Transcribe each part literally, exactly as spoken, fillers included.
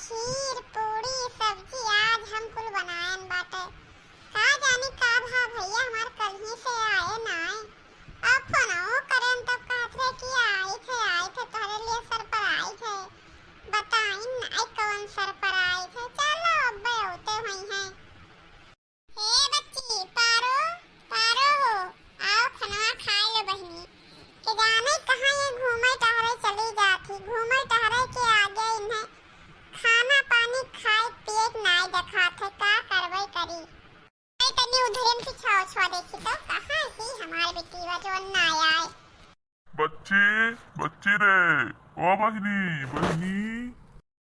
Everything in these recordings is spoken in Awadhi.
खीर, पूड़ी, सब्जी आज हम कुल बनायन बाटे। का जानी का भा भइया हमार कलही से आए नाय। अब फोनवो करेन तब कहत रहे कि आइत है, आइत है, तोहरे लिए surprise है। बताइन नाय कवन surprise है। चलो अब्बे अउते होइहैं। ए बच्ची, पारो, पारो हो, आओ खनवा खाए लो बहिनी। के जाने कहाँ ये घूमे टहरे चली जात ही, घूमे टहरे के आगे इन्हें खाना पानी खाए पिए के नाय देखात है, का करबे करी। आई तनी उधरे में से छाव छुआ देखी तो कहाँ ही हमार बेटी बा जौन नाय आए। बच्ची, बच्ची रे, ओ बहिनी, बहिनी।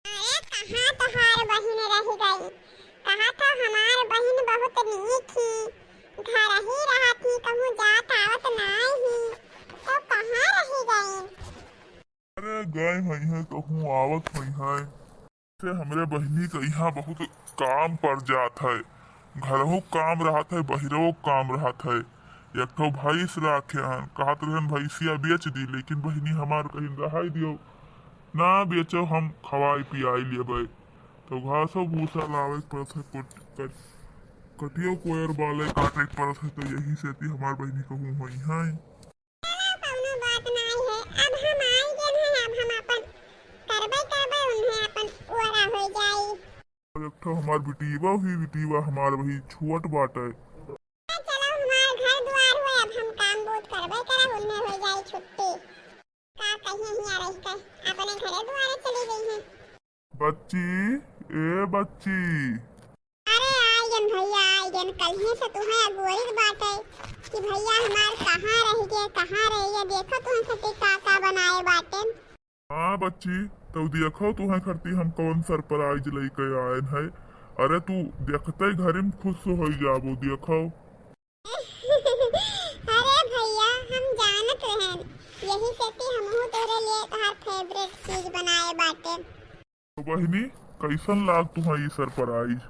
अरे कहाँ तोहार बहिन रह गई? कहा था हमार बहिन बहुत नीक ही, घर ही रहत ही, कहूँ जात आवत नाय ही, तो कहाँ रह गई? अरे गए होइहैं, कहूँ आवत होइहैं। से हमरे बहिनी के इहाँ बहुत काम पड़ जात है, घरहू काम रहत है, बहिरवो काम रहत है। एक ठो भैंस राखे हन, कहत रहन भैंसिया बेच दी, लेकिन बहिनी हमार कहिन रहाई दियो, ना बेचो, हम खवाई पियाई लेबै। तो घासो भूसा लावे के पड़त है, कट-, कट-, कटियो कोयर बाले काटे के पड़त है, तो यही सेती हमार बहिनी कहूँ होइहैं। चलो, कौनो बात नाई है। अब हम आई गए हैं, अब हम अपन करबे, करबे उन्हें अपन ओरा हो जाई। अब एक ठो हमार बिटीवा हुई, बिटीवा हमार वही छोट बाटे। चलो, हमार घर दुआर हुए, अब हम काम बूत करबे करब, उन्हें हो जाई छुट्टी। का कहिए हियाँ रह के, अपने घरे दुआरे चली गई हैं। बच्ची, ए बच्ची। अरे आइगन भइया, आइगन। कल्हे से तुहें अगोरित बाटे कि भइया हमार कहाँ रहि गए, कहाँ रहि गए। देखो तुहें खातिर का का बनाए बाटे। हाँ बच्ची, तउ देखो तुहें खातिर हम कवन surprise लइके आएन है। अरे तू देखते घरे में खुश होइ जाबो, देखो। अरे भइया, हम जानत रहन, यही सेती हमहू तोहरे लिए तोहार favourite चीज बनाए बाटे। तो बहिनी, कइसन लाग तुहें ई surprise?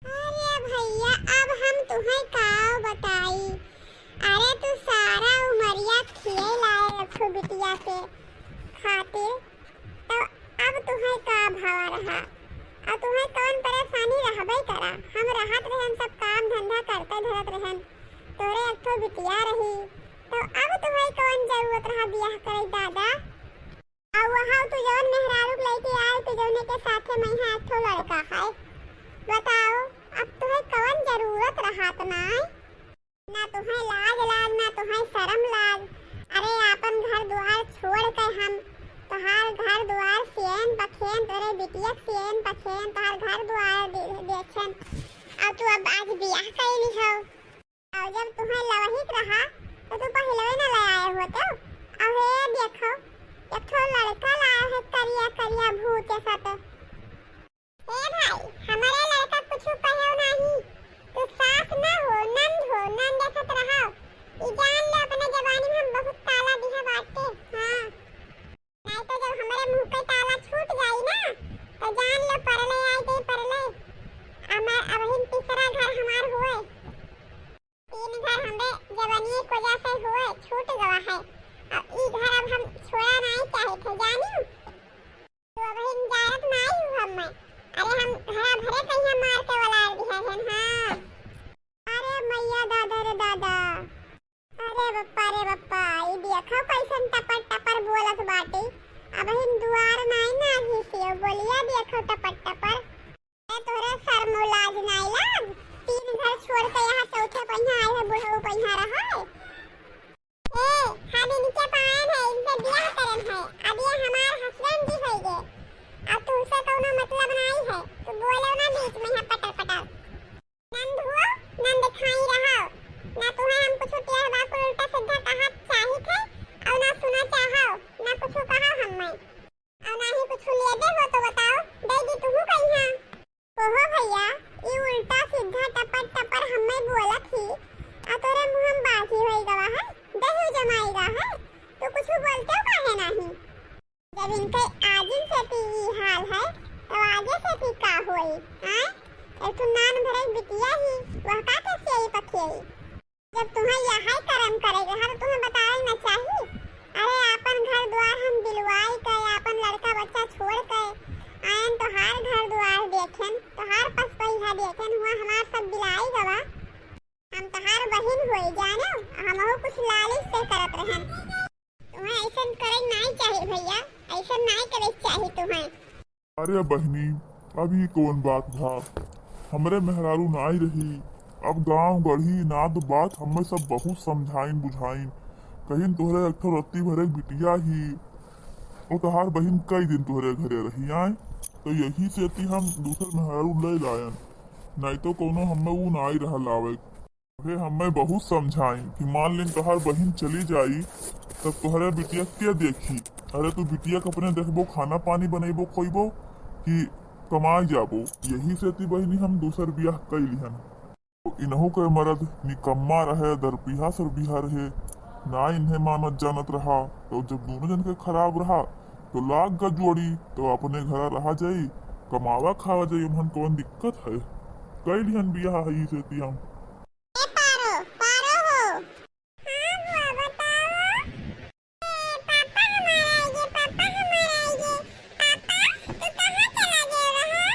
अरे भइया, अब हम तुहें का बताई? अरे तू सारा उमरिया खिए लाए रखो बिटिया के खातिर, तो अब तुहें का भावा रहा? अब तुहें कौन परेशानी रहबे करा? हम रहत रहन, सब काम धंधा करते धरत रहन, तोरे एक ठो बिटिया रही, तो अब तुहें कौन जरूरत रहा बियाह करे दादा? अउ वहाँ तू जौन मेहरारू के लइके आए, तू जौने के साथे मइहाँ एक ठो लड़का है, बताओ, अब तुहें कौन जरूरत रहत नाय? ना तुहें लाज लाग, ना तुहें शरम लाग। अरे, आपन घर दुआर छोड़ के हम तोहार घर दुआर सियन पखेन, तोरे बिटिया के सियन पखेन, तोहार घर दुआर दे-, देखेन। अउ तू अब आज बियाह कइली हो। अउ जब तुहें लवहिक रहा, तो तू पहिलवे न ले आए होते। अउ हे देखो, एक ठो लड़का लाए है करिया करिया भूत जैसा तो। ए भाई, हमरे लड़का कुछु कहेउ नाही। तू सास ना हो, नंद हो, नंद जैसत रहो। ई जान ले अपने जबानी में हम बहुत ताला दिहा बाटे। हाँ। नहीं तो जब हमरे मुंह के ताला छूट जाई ना, तो जान ले परले आई जाई परले। अमर अबहिन तीसरा घर हमार हुए। तीन घर हमरे जवानी के वजह से हुए छूट गवा है। अब ई घर अब हम छोड़ा नहीं चाहे थे, जानी? तू अबहिन जानत नाई हूँ हम मैं। अरे हम घरा भरे कहिया मार के वलार दिहे हन, हाँ। अरे मैया दादा रे दादा। अरे बप्पा रे बप्पा, ई देखो कैसन टपर टपर बोलत बाटे। अबहिन दुआर नाई ना घिसियो, बोलिया देखो टपर टपर। अरे तोहरे शर्म लाज नाई लाग? तीन घर छोड़ के यहाँ चौथे पहिया आए है, बुढ़ऊ पहिया रहा है। ए, हम इनके पाएन है, इनसे बियाह करन है। अब ये हमार husband जी होइगे। अब तुमसे कौनो मतलब नाई है। तू बोलो ना बीच में यहाँ पटर पटर। नंद हुआ, नंद खाई रहो। ना तुम्हें हम कुछ टेढ़ बाकुल उल्टा सीधा कहा चाहित है, और ना सुना चाहो, ना कुछ कहा हम मैं। और ना ही कुछ लेबे हो तो बताओ, दे दी तुहू कहीं। ओहो भैया, ई उल्टा सीधा टपर टपर हम्मे बोलत ही, आ तोरे मुँह में बाजी होई गवा है, दही जमाई गा है, तू कुछ बोलते काहे नाही? जब इनके आजिन से ती ई हाल है, तो आगे से ती का होई, आय? एक ठो नान भरे बिटिया ही, वह का के सियाई पखियाई? जब तुम्हें यही कर्म करे के है, तो तुम्हें बतावे न चाही? अरे, आपन घर द्वार हम बिलवाई के, आपन लड़का बच्चा छोड़ के आयन, तोहार घर हम, तुम्हें ऐसन करे नाई चाही भैया, ऐसन नाई करे चाही तुम्हें। अरे बहिनी, अब ई कौन बात भा? हमरे मेहरारू नाई रही, अब गाँव गढ़ी नाद बात हम्मे सब बहुत समझाइन बुझाइन। कहिन तोहरे एक ठो रत्ती भरे बिटिया ही, ओ तोहार बहिन कई दिन तोहरे घरे रही आए, तो यही सेती हम दूसर मेहरारू ले लायन, नाई तो कौनो हम्मे ऊ नाई रहा लावे। अरे हम्मे बहुत समझाइन कि मान लेन तोहार बहिन चली जाई, तब तोहरे बिटिया के देखी? अरे तू बिटिया के अपने देखबो, खाना पानी बनैबो, खोइबो कि कमाए जाबो? यही सेती बहिनी हम दूसर बियाह कई लिहन। इनहू के मरद निकम्मा रहे, दरपिहा सरबिहा रहे, ना इन्हें मानत जानत रहा। तो जब दोनों जन के खराब रहा, तो लाग ग जोड़ी, तो अपने घरा रहा जाई, कमावा खावा जाई, उम्हन कौन दिक्कत है? कई लिहन बियाह है, ई सेती हम। ए पारो, पारो हो। हाँ बुआ, बताओ। ए, पापा हमार आइगे, पापा हमार आइगे। पापा, तू कहाँ चला गए रहा?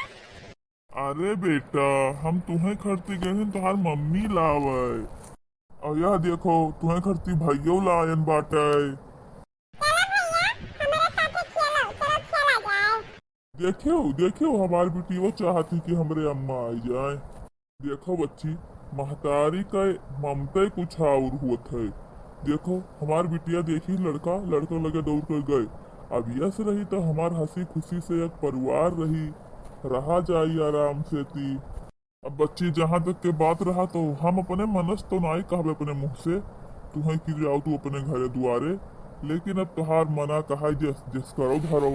अरे बेटा, हम तुहें खरती गए हैं, तोहार मम्मी लावे। और यह देखो, तुहें खरती भैयो लायन बाटे। चलो भैया, हमारे साथे खेलो, चलो खेला जाए। देखियो, देखियो, हमार बिटियो चाहती कि हमरे अम्मा आई जाए। देखो बच्ची, महतारी का ममता कुछ और होत है। देखो, हमार बिटिया देखी लड़का, लड़का लगे दौड़ कर गए। अब यस रही तो हमार हंसी खुशी से एक परिवार रही, रहा जाई आराम से ती। अब बच्ची, जहाँ तक के बात रहा तो हम अपने मनस तो नाई कहबे अपने मुँह से, तुहें कि जाओ तू अपने घरे दुआरे, लेकिन अब तोहार मना कहा जस, जस करो धरो।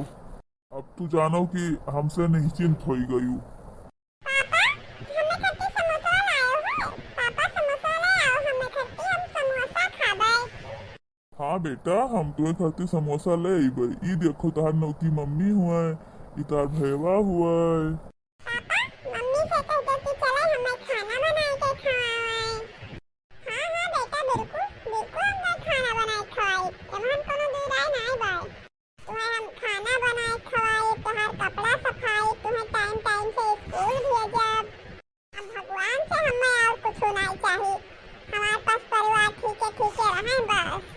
अब तू जानो कि हमसे निश्चिंत होई गयू। पापा, हमें खट्टी समोसा लाए हो? पापा, समोसा ले आओ, हमें खट्टी, हम समोसा खाबे। हाँ बेटा, हम तुहें खट्टी समोसा ले अइबे। ई देखो तोहार नौकी मम्मी हुए, ई तोहार भैया हुए। पापा, मम्मी से कह दो कि चले हमें खाना बनाए के खवाए। हाँ, हाँ बेटा, बिल्कुल, बिल्कुल हम खाना बनाए खवाए। एमन कोनो दुई राय नाई बाय। तोहार हम खाना बनाए खवाई, तोहार कपड़ा सफाई, तोहें टाइम टाइम से स्कूल भेजब। अब भगवान से हमें और कुछ नहीं चाहिए, हमारे पास परिवार ठीक है, ठीक है रहे बस।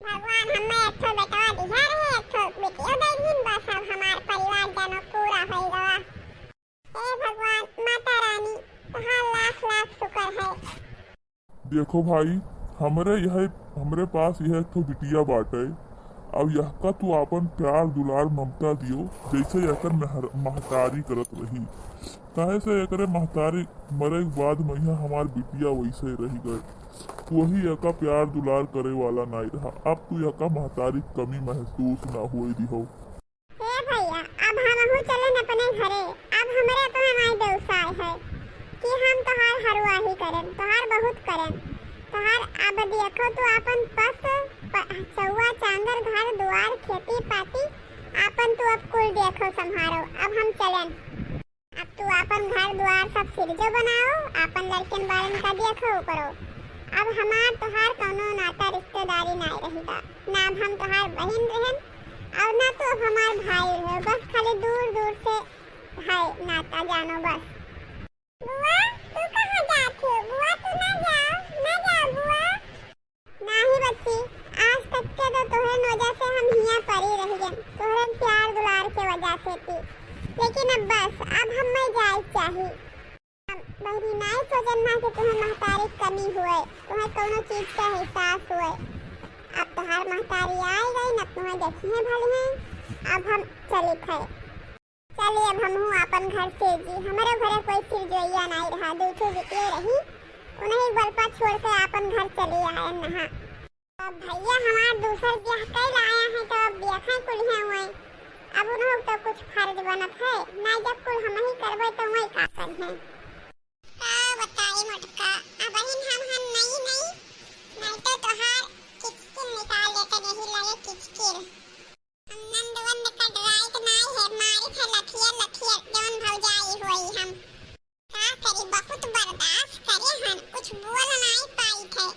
भगवान हमें एक ठो बेटवा दिया रहे, एक ठो बेटियो दे दीन, बस अब हमार परिवार जानो पूरा हो गवा। हे भगवान, माता रानी, तोहार लाख लाख शुक्र है। देखो भाई, हमरे यह, हमरे पास यह एक ठो बिटिया बाटे। अब यहका तू आपन प्यार दुलार ममता दियो, जैसे एकर मेहर-, महतारी करत रही। काहे से एकरे महतारी मरे के बाद में यह हमार बिटिया वैसे रही गए। वही एका प्यार दुलार करे वाला नाई रहा। अब तू एका महतारी के कमी महसूस ना हुए दिहो। हे भैया, अब हमहू चलन अपने घरे। अब हमरे तो हमारी व्यवसाय है कि हम तोहार हरवाही करें, तोहार बहुत करें, तोहार। अब देखो तू अपन पस प-, चौवा चांगर, घर दुआर, खेती पाती, अपन तू अब कुल देखो संभारो। अब हम चलें। अब तू अपन घर दुआर सब सिरजो बनाओ, अपन लड़कन बालन का देखो करो। अब हमार तोहार कौनो नाता रिश्तेदारी नाय रही बा। ना अब हम तोहार बहिन रहन और ना तू अब हमार भाई रहे, बस खाली दूर दूर से है नाता जानो बस। बुआ, तू कहाँ जात हो? बुआ, तू ना जाओ, ना जाओ बुआ। नाही बच्ची, आज तक के तो तोहरे वजह से हम हियाँ परी रह गए, तोहरे प्यार दुलार के वजह से थी। लेकिन अब बस, अब हमें जाए चाही। अब बहरी नाई सोचन ना कि तुम्हें महतारी कमी हुए, तुम्हें कौनो चीज का एहसास हुए। अब तोहार महतारी आए गई, न तुम्हें देखी है भली है। अब हम चलित है। चली, अब हमहू आपन घर सिरजी। हमरे घरे कोई सिरजोइया नाई रहा, दू ठो बिटिया रही, उन्हीं बलपा छोड़ के आपन घर चली आयन नहा। अब भैया हमार दूसर ब्याह कई लाया है, तो अब देखा कुलिया हुए, अब उन्हों तो कुछ फर्ज बनत है, ना जब कुल हम ही करबे तो वही का करिहे। का बताई मोटका, अब हम हम नई नई, नहीं तो तोहार किचकिन निकाल लेते, नहीं लगे किचकिन। हम नंद वंद का डराइत नाई है, मारित है लठिया लठिया, जवन भौजाई होई हम। का करी, बहुत बर्दाश्त करे हन, कुछ बोल नाई पाइत है।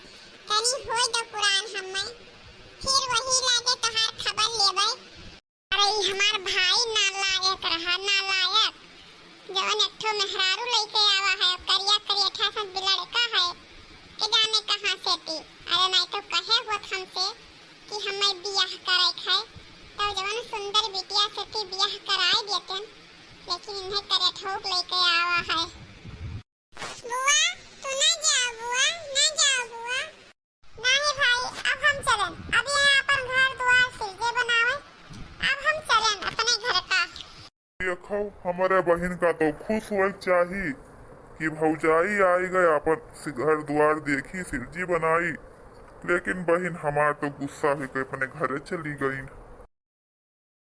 तनी होई दो पुरान हम्मे, फिर वही लागे तोहार खबर लेबे। अरे, ई हमार भाई नालायक रहा, नालायक। जवन एक ठो मेहरारू लइके आवा है, करिया करिया ठासन बिलड़का है, के जाने कहाँ से ती। अरे, नाई तो कहे होत हमसे, कि हमें बियाह करे खाए, तो जवन सुंदर बिटिया से ती बियाह कराए देतन, लेकिन इन्हें करे ठोक लेके आवा है। बुआ, तू ना जाओ बुआ, ना जाओ बुआ। नहीं भाई, अब हम चलें, अब यहाँ अपन घर द्वार सिरजे बनावे, अब हम चलें अपने घर का। देखो, हमरे बहिन का तो खुश होए चाही कि भौजाई आई गए, अपन सि-, घर द्वार देखी, सिरजी बनाई, लेकिन बहिन हमार तो गुस्सा होके अपने घरे चली गई।